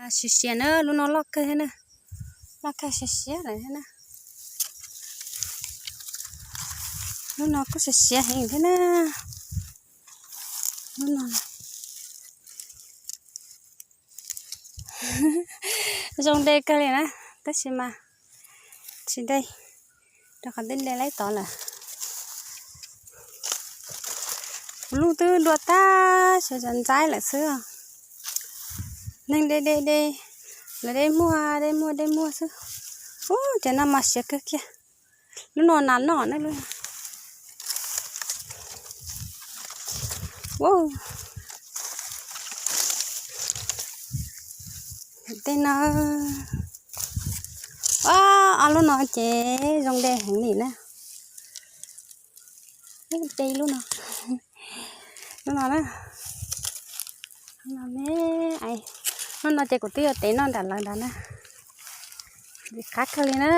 Siav siav na, lub no loj kawg thiab na. Loj kawg siav siav lawm thiab na. Lub no kuj siav siav heev thiab na. Lub no zoo de kawg li na, tab sis mas tsis de, rau qhov twb de laib tod lawm. Kuv lub twb dua tag, sawv ntxaib lawm xwb. Neeg de de de, lawv de muag de muag de muag xwb. Ub, cov no mas siav kawg kiag. Lub no nas noj na lub. Tej no, ob lub no ces zoo de heev li na. Ib lub no, lub no na, lub no, lub no ces kuv twb yuav tev noj nram lawv nrad na, qab kawg li na.